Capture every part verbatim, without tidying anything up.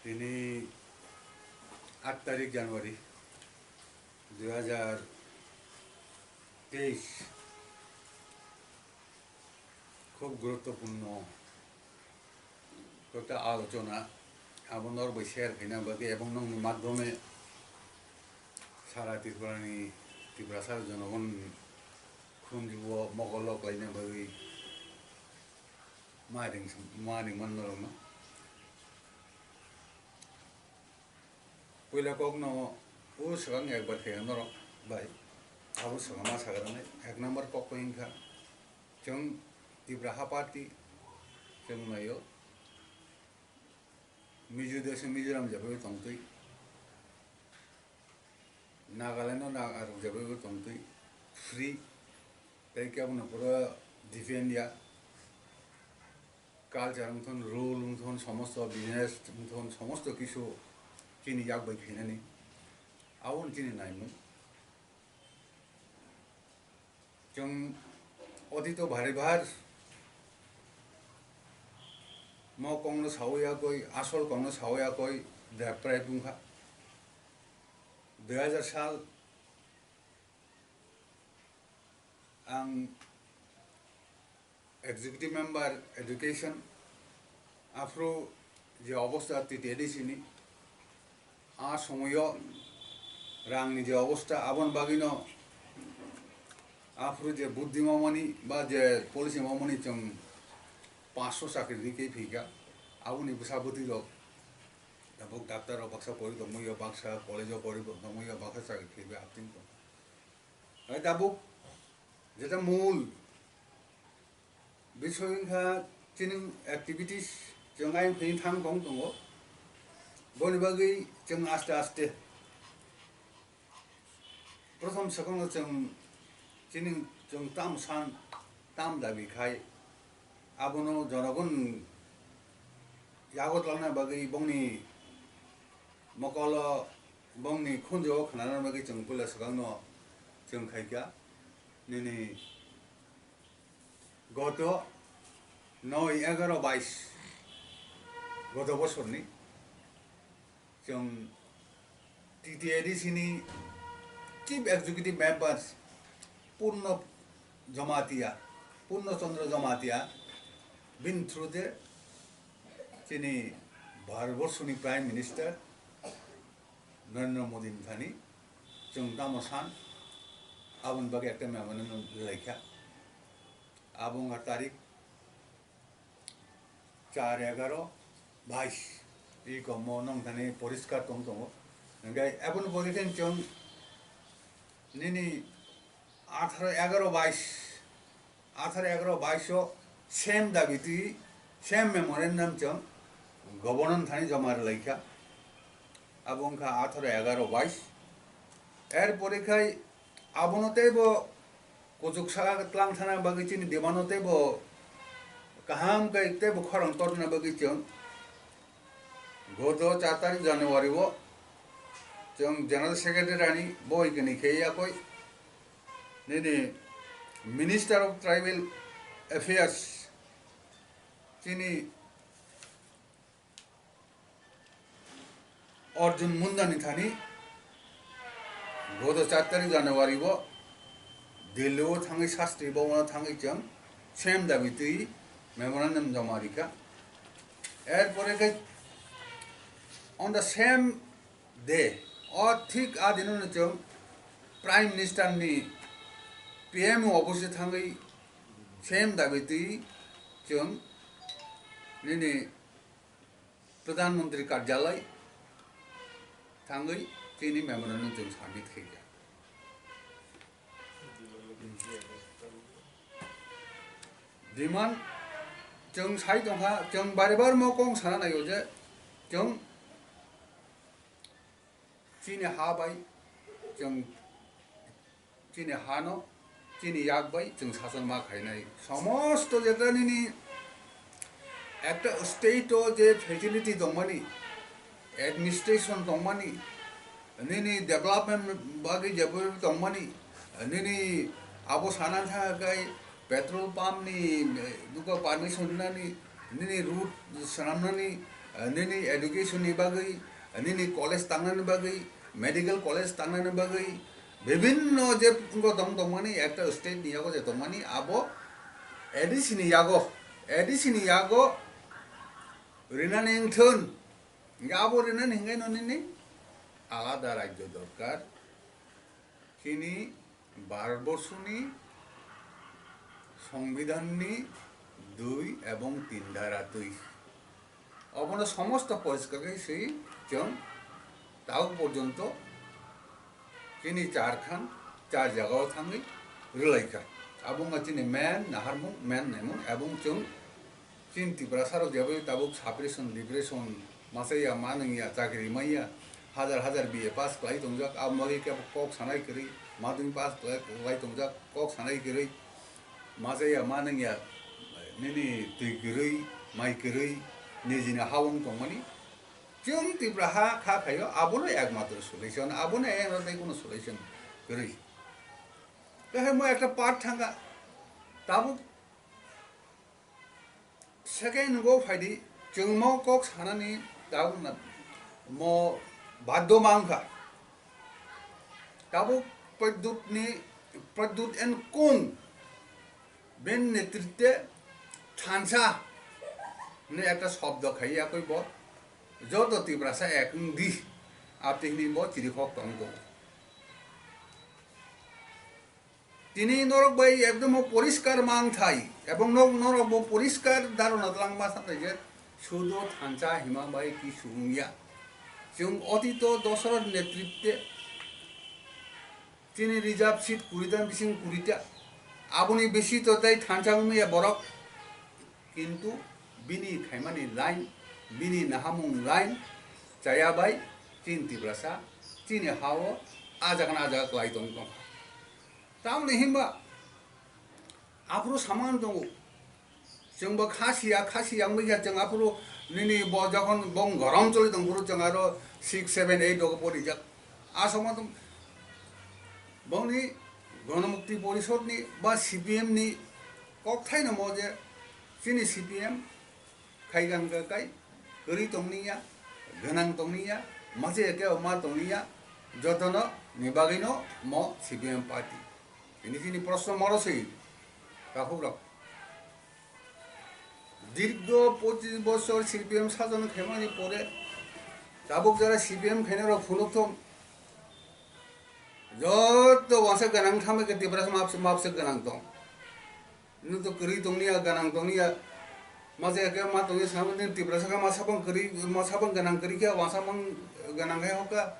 Tini aat tarik January dui hajar teis, khub guruttopurno ekta alochona abo norok bai share khaina bagwi ebong nokni madhyome sara Tripurani, Tiprasa jonogonni khunjugo mokol o klaina bagwi ma ring, ma ringmani norokno. Puila kokno o swkang ekbar khe norok bai abo swkang ma sagra nai. Ek number kok khe wngkha, chwng Tipra ha party chwng naio Mizo desh Mizoram jagao tongtwi, Nagaland o na arok jagao tongtwi free, tei kebono pura defend ya. Culture wngthon, rule wngthon, somosto business wngthon, somosto kisu chini yak bai khainani. Aboni chini naimung. Chwng otito bhari bhar mo kongno sawi yakoi, asol kongno sawi yakoi, deprai bungkha. Dui hajar sal ang Executive Member Education, aphuru je obosta T T A D C ni, a somoyo rangni je obosta, aboni bagwino aphuru je buddhi mamani ba je policy mamani chwng panchsho chakri rikhe phika, aboni bwsa bwtwi rok, tabuk doctor rok baksa pori tongmani, baksa college o pori tongmani, baksa chakri khlaiwi apting tong. Hai tabuk jeta mul bisoy wngkha chini activities chwng ayang phai thang tong tongo. Boni bagwi chwng aste aste prothom swkangno chwng chini chwng tam san tam dabi khai abono jonogon yago twlangna bagwi bongni mokolo bongni khunju o khnana bagwi chwng puila swkangno chwng khaikha nini goto noi egaroh bais goto bosorni chwng T T A D C ni Chief Executive Members Purno Jamatia, Purno Chandra Jamatia, bini through de chini Bharatborsoni Prime Minister Narendra Modi ni thani chwng tamo san aboni bagwi ekta memorandum laikha. Abo wngkha tarik char egaroh bais, iko mo nong thani poriskar tong tongo. Hingke aboni pore khe chwng nini atharo egaroh bais, atharo egaroh bais o same dabi twi, same memorandum chwng governor thani joma rwlaikha. Abo wngkha atharo egaroh bais. Er pore khai abono teibo kuchuk saka tlang thana bagwi chini demand o teibo kaham khe teibo khorang torna bagwi chwng goto char tarik January o chwng General Secretary ani boi kani khe yakoi nini Minister of Tribal Affairs chini Arjun Mundani thani goto char tarik January o Delhi o thangwi sasti bhavan o thangwi chwng same dabi twi memorandum joma rikha. Er pore khe on the same day, o thik a dino no chwng Prime Minister ni P M office o thangwi same dabi twi chwng nini Pradhan Mantri Karjalay thangwi chini memorandum chwng submit khaikha. Demand chwng sai tongkha, chwng bare bare mo kong sana naio je chwng chini ha bai chwng chini hano, chini yak bai chwng sachang ma khainai. Somosto jeta nini ekta state o je facility tongmani, administration tongmani, nini development bagwi jebo tongmani, nini abo sana thangkha kai petrol pump ni, eh, duka permission nani, nini route swnamnani, nini education ni bagwi, nini college tangnani bagwi, medical college tangnani bagwi, bibhinno je wngkha tong tongmani, ekta state ni yago je tongmani, abo A D C ni yago, A D C ni yago rinani wngthun. Hingke abo rinani hingke no nini alada rajyo dorkar. Chini Bharatborsoni Songbidanni dui ebong tin dhara twi. Obono somosto poriskar khe swi chwng tabuk porjonto chini Jharkhand char jagao thangwi rwlaikha. Abo wngkha chini main naharmung, main naimung, ebong chwng Chini Tiprasa rok jebai tabuk suppression, repression, masa ya ma nung ya, chakri mai ya, hajar hajar B A pass khlai tongjak, abo bagwi kebo kok sanai kwrwi, madhyamik pass khlai, khlai tongjak, kok sanai kwrwi, masa ya ma nung ya, nini twi kwrwi, mai kwrwi, nijini ha wng tongmani. Chwng Tipra ha kha phaio, abono ekmatro solution, abono ero tei kono solution kwrwi. Tei hai mo ekta part thangkha, tabuk Second go phaidi, chwng mo kok sanani tabuk na mo baddo ma wngkha. Tabuk Pradyut ni, Pradyut and Kung ben netritwe thansa hwnwi ekta shobdo khai yakwi bo joto Tiprasa ek wng di, ati hwnwi bo chirikhok tong tongo. Tini norok bai ekdom poriskar mang thai, ebong nok norok bo poriskar dharona twlang ma sa thai je sudo thansa hima bai kisu wngya. Chwng otito Dosoroth netritwe chini reserve seat kurita bising kurita, aboni bisi to tei thansa wngya borok. Kintu bini khaimani line, bini nahamung line chaya bai chini Tiprasa chini ha-o ajak na ajak kwlai tong tongkha. Tamoni hinba aphuru samano tongo. Chwngbo kha siya, kha siya wngwi kha chwng aphuru nini bo jokhon bong gorom choli tong phuru chwng aro six, seven, eight rogo porijak. A somo tong bongni Ganamukti Porishodni ba C P M ni kokthaino mo je chini C P M khai gang kai kwrwi tongniya, gwnang tongniya, mase eke ma tongniya, jotono ni bagwino mo C P M party. Ini chini proshno moro se, takhuk rok. Dirgho pochis bochor C P M sajon khaimani pore, tabuk jara C P M khainai rok phunuk thung, joto wasa gwnang thamai khe Tiprasa mapse, mapse gwnang tong. Nwng to kwrwi tongniya, gwnang tongniya, mase eke ma tongya, samo din Tiprasa khe ma sabang kwrwi, ma sabang gwnang kwrwi khe, wasa mang gwnang khe hokha.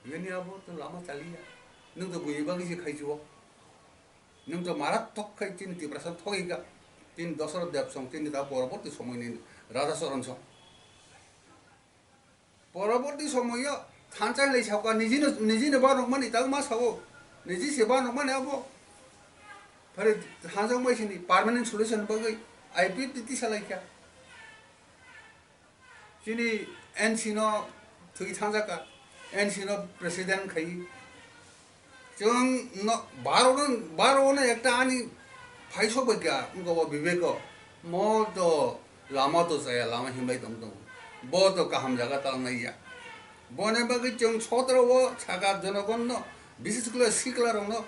Bini abo to lama chaliya. Nwng to buini bagwi se khaichuo. Nwng to maratwk khai chini Tiprasa thogika. Chini Dosoroth Deb song, chini ta poroborti somoini Radha Charan song. Poroborti somoyo thansa hinlai sauka, nijino, nijino ba nokmani tang ma sao. Niji se ba nokmani abo. Phare thansa mai sini permanent solution bagwi I P F T tisa laikha. Chini N C no thwi thangjaka, N C no president khai. Chwng no baro no, baro no ekta ani phaisok bai kha, wngkha bo Vivek o. Mo to lama to chaya, lama himlai tong tong. Bo to kaham jaga tal nai ya. Boni bagwi chwng sotro o saka jonogon no, bises kore sikla rok no,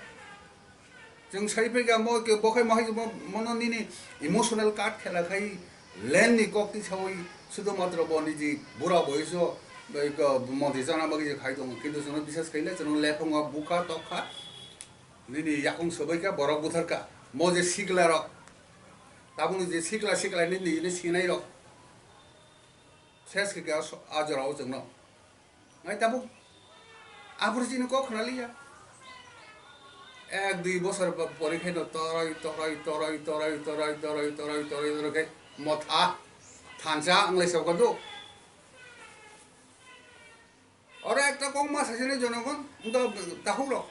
Chwng sai phaikha mo ke bo khai mo hai mo, mono nini emotional cut khela khai land ni kok ti sawi sudo matro bo niji bura boiso bai ko monti chana bagwi je khai tongo, kintu chwngno bisas khaile chwngno lephungo bukha tokha nini yakung sobai kha borok buthar kha mo je sikla rok tabukni je sikla sikla nini nini sinai rok ses khe khe a jorao chwngno. Ngai tabuk aphuru chini kok khna liya. Ek dui bosor po-, pori khe no toroi, toroi, toroi khe motha thansa ang lai sokha do. Oro ekta kok ma sasini jonogon, ndo takhuk rok.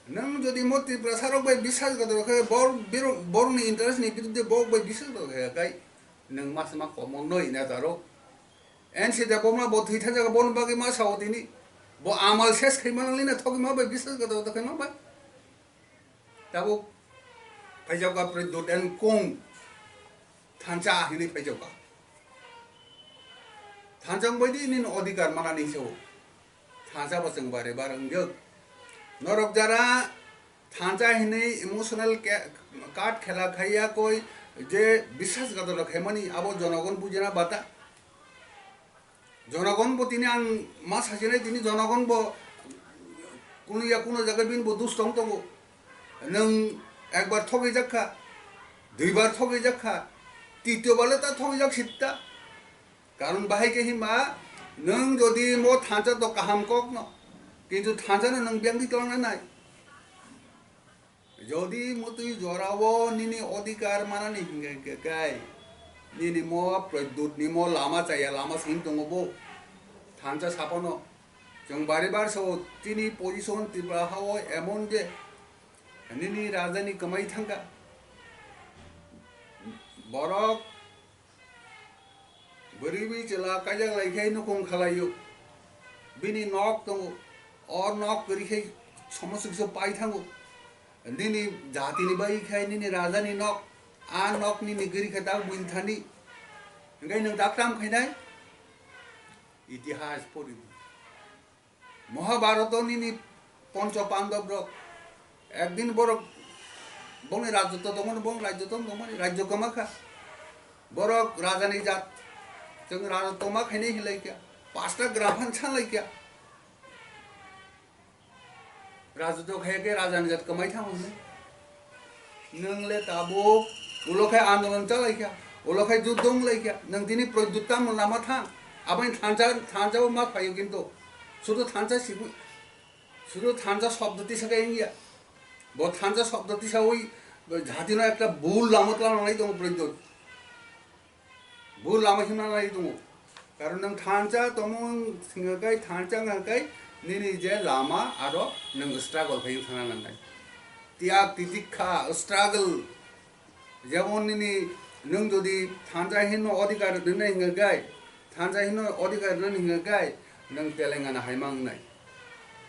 Nwng jodi mo Tiprasa rok bai bisas godoro khe bor-, biro-, borokni interest ni biruddhe borok bai bisas godoro khe kai nwng ma sama komo noi na taro. N C Debbarma bo thwi thajak, boni bagwi ma sao tini? Bo amal ses khaima nang lina thogwi ma bai bisas gada gada khaima bai. Tabuk phaijak ba Pradyut and Kung thansa hinwi phaijak ba. Thansa wngbai di nini odhikar manani se o. Thansa bo chwng bari bar wngjak. Norok jara thansa hinwi emotional ke-, card khela khaiya koi je biswasghatokta khaimani abo jonogon bujina bata. Jonogon bo tini ang ma sasinai tini jonogon bo kuno ya kuno jaga bini bo dus tong tongo. Nwng ekbar thogwi jak kha, duibar thogwi jak kha, titiyo bale ta thogwi jak sitta. Karon bahai khe himba nwng jodi mo thansa to kaham kok no, kintu thansa no nwng biyang di tong nai. Jodi mutwi jorao nini odhikar manani hingka hingka kai, nini mo Pradyut ni mo lama chaya lama sing tongo bo thansa sapano. Chwng bari bar sao tini position Tripura hao emon je nini raja ni kwmai thangka. Borok bwrwi bwi chwla kaijak lai khe nukhung khalaio. Bini nok tongo. O nok kwrwi khe somoso kisa pai thango. Nini jatini bai khai nini rajani nok. A nok nini giri khe tak buini thani. Hingkai nwng tak tam khainai? Itihas pori. Mahabharato nini Pancha Pandab rok ekdin borok bongni rajyotto tongmani, bong rajyotto tongmani, rajyo kwma kha. Borok rajani jat, chwng rajyotto ma khainai hinlai kya, pasta graphan sanlai kya. Rajyotto khaiya khe rajani jat kwmai thango hinwi. Nwng le tabuk ulo khai andolon chalaikha, ulo khai juddho wnglaikha. Nwng tini Pradyut tamo lama thang, aboni thansa, thansa o ma phaio kintu. Sudu thansa sibu, sudu thansa shobdo tisa khe wngya. Bo thansa shobdo tisawi jatino ekta bul lama tla nanai tongo Pradyut. Bo lama himna nai tongo. Karon nwng thansa tongmung singha kai, thansa wngha kai, nini je lama aro nwng struggle khai thangna nangnai. Tiyag titikha struggle. Jemon nini nwng jodi thansa hinno odhikar rwnai hingha kai, thansa hinno odhikar rwnai hingha kai, nwng Telangana hai mangnai.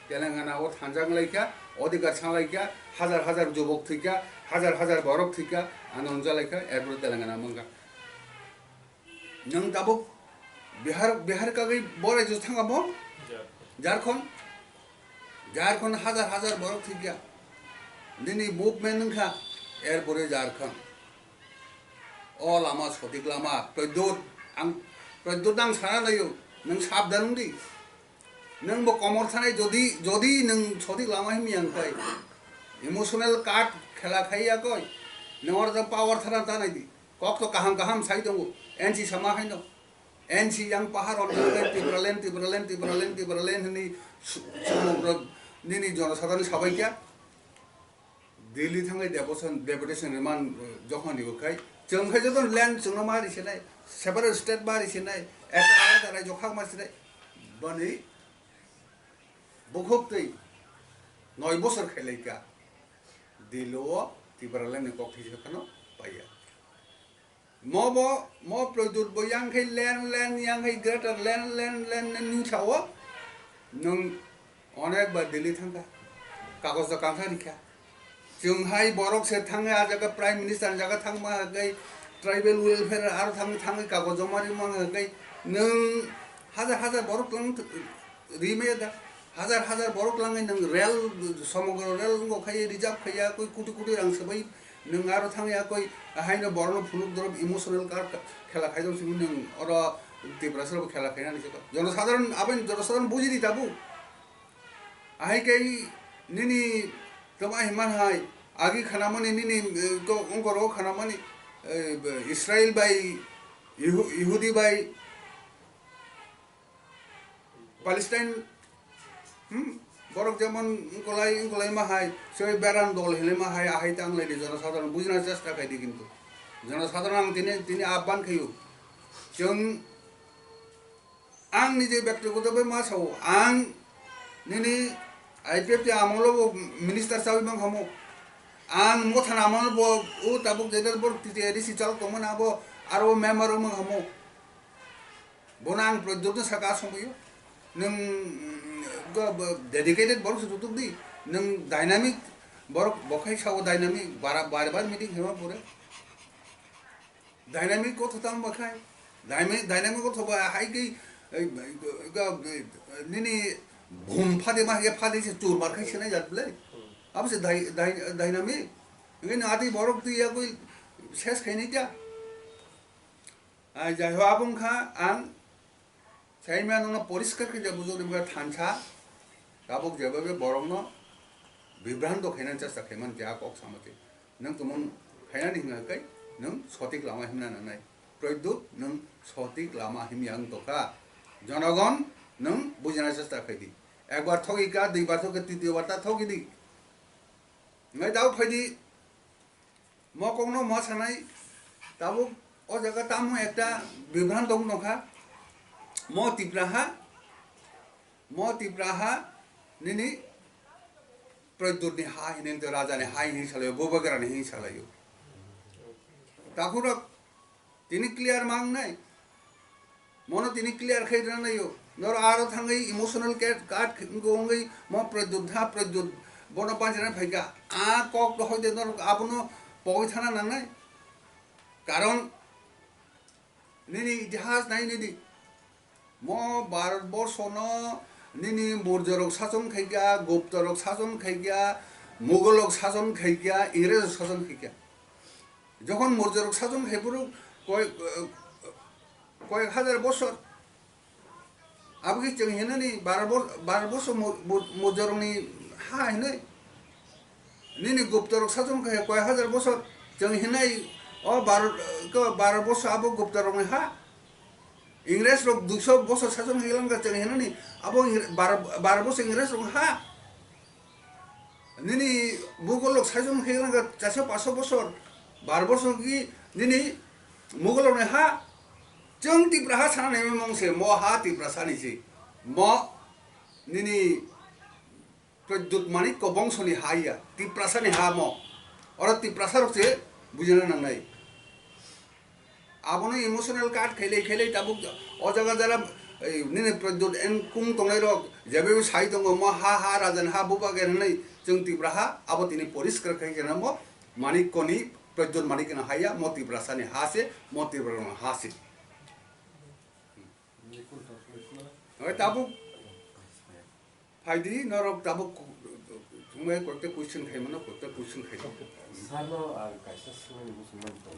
Telangana o thansa wnglaikha, odhikar sanglaikha, hajar hajar jubok thwikha, hajar hajar borok thwikha, ano wngja laikha, erpore Telangana mangkha. Nwng tabuk Bihar, Bihar kagwi bo rajyo thangkha bo? Jharkhand. Jharkhand. Jharkhand hajar hajar borok thwikha. Nini movement wngkha, erpore Jharkhand. O lama sotik lama, Pradyut ang, Pradyut ang sana laio, nwng sabdan wngdi. Nwng bo komor thanai jodi, jodi nwng sotik lama himya wngkhai, emotional card khela khaiya koi, nwng oro power thana tanai di. Kok to kaham kaham sai tongo, N C sama haino. N C yang pahar on Tipraland, Tipraland, Tipraland, Tipraland hwnwi su-, sumogro nini jonosadharoni sabai kya? Delhi thangwi devotion, deputation rwman, eh, jokhon ribo khai. Chwng khai joto land chwngno ma risinai, separate state ma risinai, ekta alada rajyo khak ma risinai. Bani bukhuk twi noi bosor khailai kha. Delhi o Tipraland ni kok thai phano paiya. Mo bo, mo Pradyut bo yang khai land, land, yang khai greater land, land, land, land ni sao. Nwng onek bar Delhi thangkha. Kagoj da kangkha rikha. Chwng hai borok se thangwi a jaga Prime Minister ni jaga thangma hai, tribal welfare aro thangwi, thangwi kagoj joma rima hai, nwng hajar hajar borok lang rimaya da. Hajar hajar borok langwi nwng rel, somogro rel wngkha khai reserve khaiya, koi koti koti rang swbai nwng aro thangya, koi haino borokno phunuk dorop emotional kar khela khaijak simi nwng oro Tiprasa rok khela khainani se. Jonosadharon, aboni jonosadharon bujidi tabuk. Ahai khe nini tamo ahi man hai, agi khanamani nini, eh, ko ongkoro khanamani, eh, Israel bai, Ihu-, Ihudi bai, Palestine, hmm, borok jemon wngkolai, wngkolai ma hai, se beran dol hinwi ma hai, ahai ta wnglaidi jonosadharon bujina chesta khaidi kintu. Jonosadharon ang tini, tini abban khaio. Chwng Ang nije bektigoto bai ma sao, ang nini I P F T amolo bo minister chawi mang hamo. Ang motha amolo bo o tabuk jeda bor T T A D C chal tongmani abo aro member wng mang hamo. Bono ang Pradyutno saka asongbaio. Nwng go bo dedicated borok se tutuk di. Nwng dynamic borok bokhai sao dynamic bara bar bar meeting hema pore. Dynamic gotho tamo ba khai? Dynamic, dynamic gotho ba hai khe Ei, ei, ga, ei, nini bhum phade ma, ya phade se chur mar khai sinai jat bwle. Abo se dai-, dai-, dynamic. Ngai na ati borok twi ya koi ses khai nai kya. Ai, jai ho, abo wngkha ang saimano no poriskar khe je bujok ni bwkha thansa. Tabuk jeba be borok no bibranto khaina chesta khaiman je a kok sama te. Nwng tumung khainani hwnka khe nwng sotik lama himna nangnai. Prodyut nwng sotik lama himya wng tongkha. Jonogon nwng bujina chesta khai di. Ekbar thogi ka, duibar thogi, titiyo bar ta thogi di. Ngai dao phai di. Mo kokno ma sanai tabuk o jaga tamo ekta bibranto wng tongkha. Mo Tipra ha, mo Tipra ha nini Prodyut ni ha hinwi wngtwi raja ni ha hinwi salaio, Bubagra ni hinwi salaio. Takhurok tini clear ma wngnai. Mono tini clear khai rwna naio. Nor aro thangwi emotional cat, cat wngwi mo Prodyut ha Prodyut bono panchana phaikha. A kok to hoide nor abono pogwi thana nangnai. Karon nini itihas nai nini. Mo Bharat borsho no nini Mourya rok sason khaikha, Gupta rok sason khaikha, Mughal rok sason khaikha, Ingrej rok sason khaikha. Jokhon Mourya rok sason khai phuru koi, koi hajar bosor. Abo khe chwng hinani Bharat bor-, Bharat borsho Mo-, Mo-, Mourya rokni ha hinwi. Nini Gupta rok sason khai koi hajar bosor. Chwng hinai o Bharat, ko Bharat borsho abo Gupta rokni ha. Ingres rok duiso bosor sason khai langkha chwng hinani abo Ingre-, Bharat, Bharat borsho Ingres rokni ha. Nini Mughal rok saison khe langkha chairso paso bosor, bar bosor ki nini Mughal rokni ha, chwng Tipra ha sana nai mong se, mo ha Tiprasa ni se, mo nini Pradyut Manikya bongso ni ha ya, Tiprasa ni ha mo, oro Tiprasa rok se bujina nangnai. Abono emotional cut khailai khailai tabuk o jaga jara, ei, nini Pradyut en kung tongnai rok jebe sai tongo mo ha ha rajan ha bubager hinwi chwng Tipra ha abo tini poriskar khai khe mo Manikya ni Pradyut Manikya ni ha ya mo Tiprasa ni ha se mo Tipra ni ha se. Oi tabuk phaidi norok tabuk thumai koite question khai mano koite question khai. Sano ang kaisa swngmani muchungmani tongo.